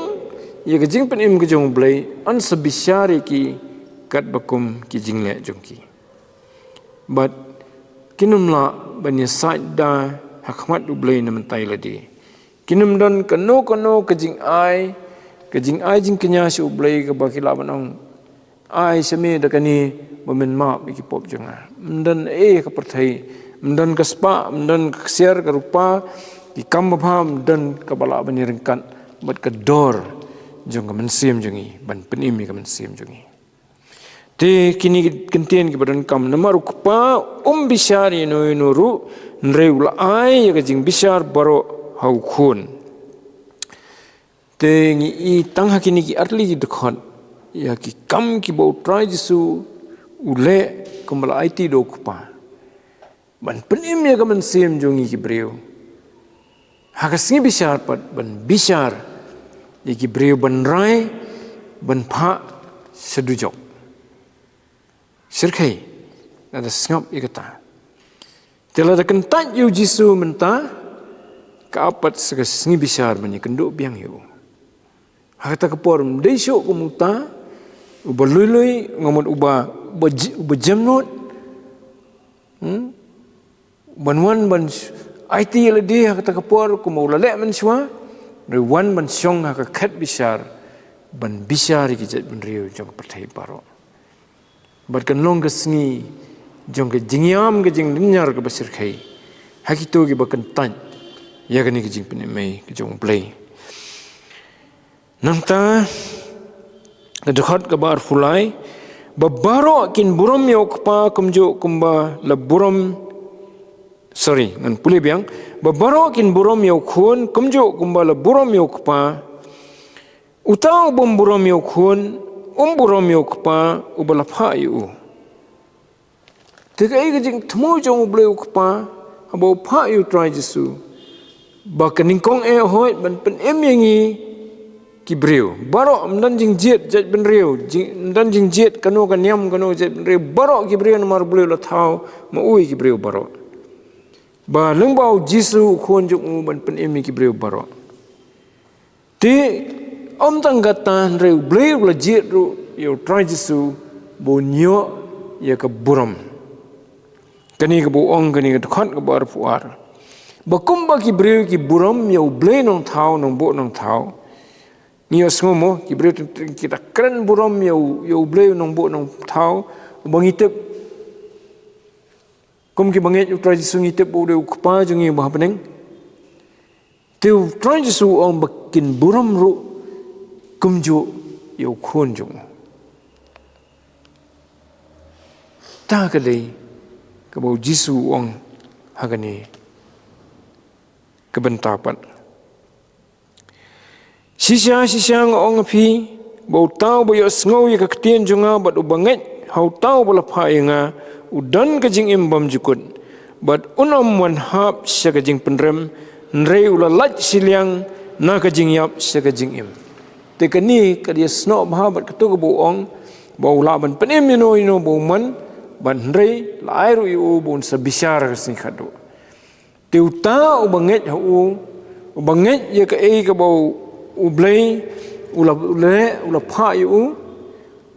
ïa ka jingpynim ka jong U Blei, yn sa bishar ïa ki katba kum ki jingleh jong ki. Bad kin ym lah ban ïasaid da ha khmat U Blei na mynta ïa lade. Kin ym don kano kano ka jingai, ka jingai jingkñia sha U Blei kaba ki lah ban ong, ai sha me da kane ba men map ïa ki pop jong nga. Ym don ei ha ka pyrthei, ym don ka spah, ym don ka ksiar ka rupa, ki kam babha, ym don kaba lah ban ïaryngkat bad ka dor jong ka mynsiem jong ngi, ban pynim ïa ka mynsiem jong ngi. Te kine ki kyntien kiba donkam, namar U Kpa um bishar ïano ïano ruh, hynrei u la ai ïa ka jingbishar baroh ha U Khun. Te ngi i tang ha kine ki ar tylli ki dkhot ïa ki kam kiba U Trai Jisu u leh kumba la aiti da U Kpa. Ban pynim ïa ka mynsiem jong ngi ki briew. Ha ka sngi bishar pat ban bishar ïa ki briew, ban rai, ban phah sha dujok. Shyrkhei, lada sngap ïa kata. Te lada kyntait ïa U Jisu mynta, ka ap pat sa ka sngi bishar ban ïakynduh biang ïa u. Ha kata ka por ym dei shuh kum uta uba lui lui, nga mut uba, uba j-, uba jemnud. Hmm? Ban wan ban sh-, aiti ïa lade ha kata ka por kumba u la leh mynshuwa, hynrei wan ban shong ha ka khet bishar, ban bishar ïa ki jaitbynriew jong ka pyrthei baroh. Bad kan long ka sngi jong ka jingïam, ka jinglynñiar kaba shyrkhei ha kito kiba kyntait ïa kane ka jingpynim ka jong U Blei. Nangta ka dkhot kaba arphew lai, ba baroh kin burom ïa U Kpa kumjuh kumba la burom, sorry, ngan pule biang, ba baroh kin burom ïa U Khun kumjuh kumba la burom ïa U Kpa. Uta u bym burom ïa U Khun um burom ïa U Kpa uba la phah ïa u. Te kaei ka jingthmu jong U Blei U Kpa haba u phah ïa U Trai Jisu, ba ka nyngkong eh hooid ban pynim ïa ngi ki briew baroh, ym don jingjied jaitbynriew, jing, ym don jingjied kano ka niam kano ka jaitbynriew, baroh ki briew namar U Blei u la thaw ma u ïa ki briew baroh. Ba lyngba U Jisu U Khun jong u ban pynim ïa ki briew baroh. Te ym tang kata hynrei U Blei u la jied ruh ïa U Trai Jisu ba un ïoh ïa ka burom. Kane kaba u ong kane ka dkhot kaba arphew ar, ba kumba ki briew ki burom ïa U Blei Nongthaw Nongbuh Nongthaw. Ngi ïohsngew mo, ki briew te, te, ki da kren burom ïa U, ïa U Blei Nongbuh Nongthaw, uba ngi tip. Kum kiba ngeit U Trai Jisu ngi tip ba u dei U Kpa jong ngi uba ha bneng. Te u Trai Jisu u ong ba kin burom ruh kumjuh ïa u khun jong u. Ta ka dei kaba u Jisu u ong ha kane ka bynta pat. Shisha shisha nga ong ha phi, ba uta uba ïohsngew ïa ka ktien jong nga bad uba ngeit ha uta uba la phah ïa nga, u don ka jingim bymjukut, bad un ym wan hap sha ka jingpynrem, hynrei u la lait shiliang na ka jingïap sha ka jingim. Te kane ka dei snoh bha bad kato kaba u ong ba u lah ban pynim ïano ïano ba u mon, bad hynrei la ai ruh ïa u ba un sa bishar ha ka sngi khadduh. Te uta uba ngeit ha u, uba ngeit ïa kaei kaba u, u Blei u la, u la, u la phah ïa u,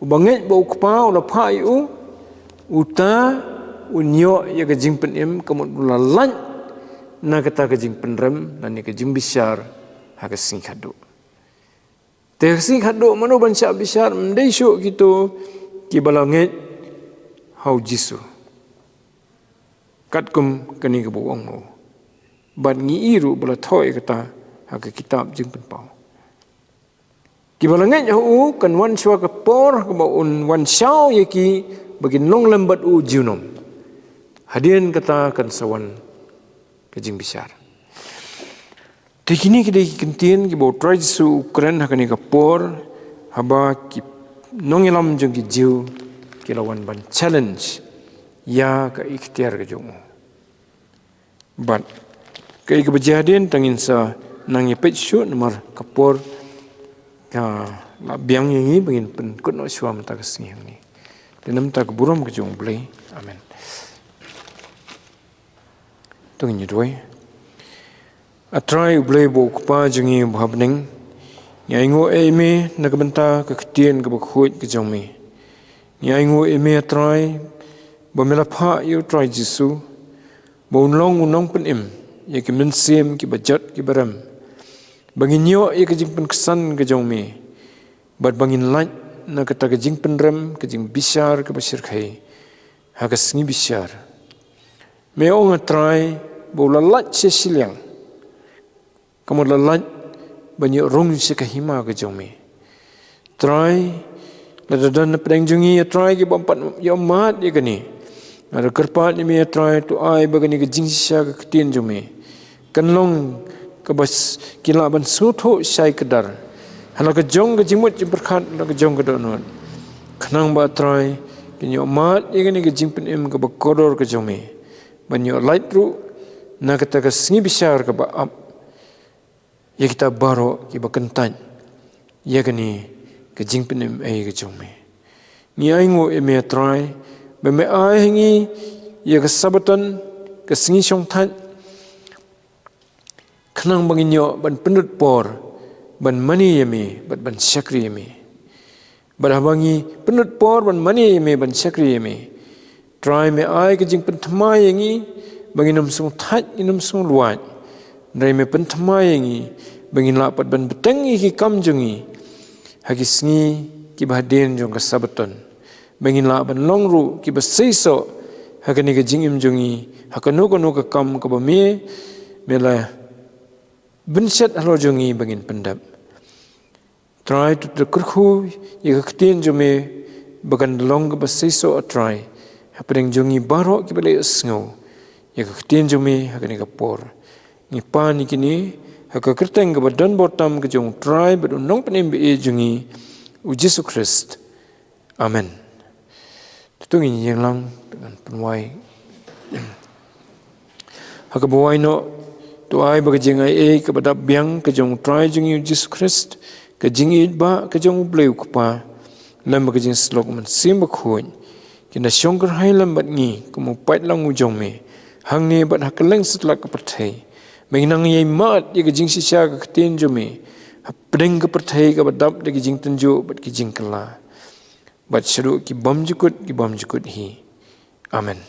uba ngeit ba u Kpa u la phah ïa u, uta un ïoh ïa ka jingpynim, ka mut u la lait na kata ka jingpynrem lane ka jingbishar ha ka sngi khadduh. Te ha ka sngi khadduh mano ban shah bishar? Ym dei shuh kito kiba la ngeit ha u Jisu, katkum kane kaba u ong ma u. Bad ngi i ruh ba la thoh ïa kata ha ka kitab Jingpynpaw. Kiba la ngeit ha u kan wan shuwa ka por kaba un wan shaw ïa ki ba kin long lem bad u junom. Hadien kata kan sa wan ka jingbishar. Te kine ki dei ki kyntien kiba u Trai Jisu u kren ha kane ka por, haba ki nongïalam jong ki Jiw ki la wan ban challenge ïa ka iktiar ka jong u. Bad kaei kaba jia hadien, tang ngin sa nang ïa peit shuh namar ka por ka la biang ïa ngi ba ngin pynkut noh shuwa mynta ka sngi hangne. Te namar ka burom ka jong u Blei. Amen. To ngin ïa duwai. A Trai u Blei bad u Kpa jong ngi uba ha bneng, ngi ainguh ïa me na ka bynta ka ktien kaba khuid ka jong me. Ngi ainguh ïa me a Trai ba me la phah ïa u Trai Jisu ba un long u nongpynim ïa ki mynsiem kiba jot kiba rem, ba ngin ïoh ïa ka jingpynksan ka jong me, bad ba ngin lait na kata ka jingpynrem, ka jingbishar kaba shyrkhei ha ka sngi bishar. Me ong a Trai ba u la lait sha shiliang, ka mut la lait ban ïoh rung sha ka hima ka jong me. Trai, lada don na pdeng jong ngi a Trai kiba ym pat ïoh mad ïa kane, nga da kyrpad ïa me a Trai, to ai ba kane ka jingshisha ka ktien jong me kan long kaba s-, kin lah ban sngewthuh shai kdar ha la ka jong ka jingmut jingpyrkhat, ha la ka jong ka dohnud, khnang ba a Trai kin ïoh mad ïa kane ka jingpynim kaba kordor ka jong me, ban ïoh lait ruh na kata ka sngi bishar kaba ap ïa kita baroh kiba kyntait ïa kane ka jingpynim ei ka jong me. Ngi ainguh ïa me a Trai ba me ai ha ngi ïa ka Sabbaton, ka sngi shongthait, khnang ba ngin ïoh ban pynlut por ban mane ïa me bad ban shakri ïa me. Bad haba ngi pynlut por ban mane ïa me, ban shakri ïa me, Trai, me ai ka jingpynthymmai ïa ngi ba ngin ym sngewthait, ngin ym sngewlwait. Hynrei me pynthymmai ïa ngi ba ngin lah pat ban bteng ïa ki kam jong ngi ha ki sngi kiba hadien jong ka Sabbaton, ba ngin lah ban long ruh kiba seisoh ha kane ka jingim jong ngi, ha kano kano ka kam kaba me, me la bynshet halor jong ngi ba ngin pyndep. Trai, to da kyrkhu ïa ka ktien jong me ba kan da long kaba seisoh a Trai hapdeng jong ngi baroh kiba la ïohsngew ïa ka ktien jong me ha kane ka por. Ngi pan ïa kine ha ka kyrteng kaba don bor tam ka jong u Trai bad u Nongpynim ba ïeit jong ngi, u Jisu Khrist. Amen. To ngin ïeng lang, to ngin pynwai. Ha kaba wai noh, to ai ba ka jingaiei kaba dap biang ka jong u Trai jong ngi u Jisu Khrist, ka jingïeit ba ka jong u Blei u Kpa, lem bad ka jingïasyllok u Mynsiem Bakhuid, kin da shong kyrhai lem bad ngi kum u paid lang u jong me, hangne bad ha kylleng satlak ka pyrthei. Me nang ïai mad ïa ka jingshisha ka ktien jong me hapdeng ka pyrthei kaba dap da ki jingtynjuh bad ki jingkylla, bad shaduh ki bymjukut ki bymjukut hi. Amen.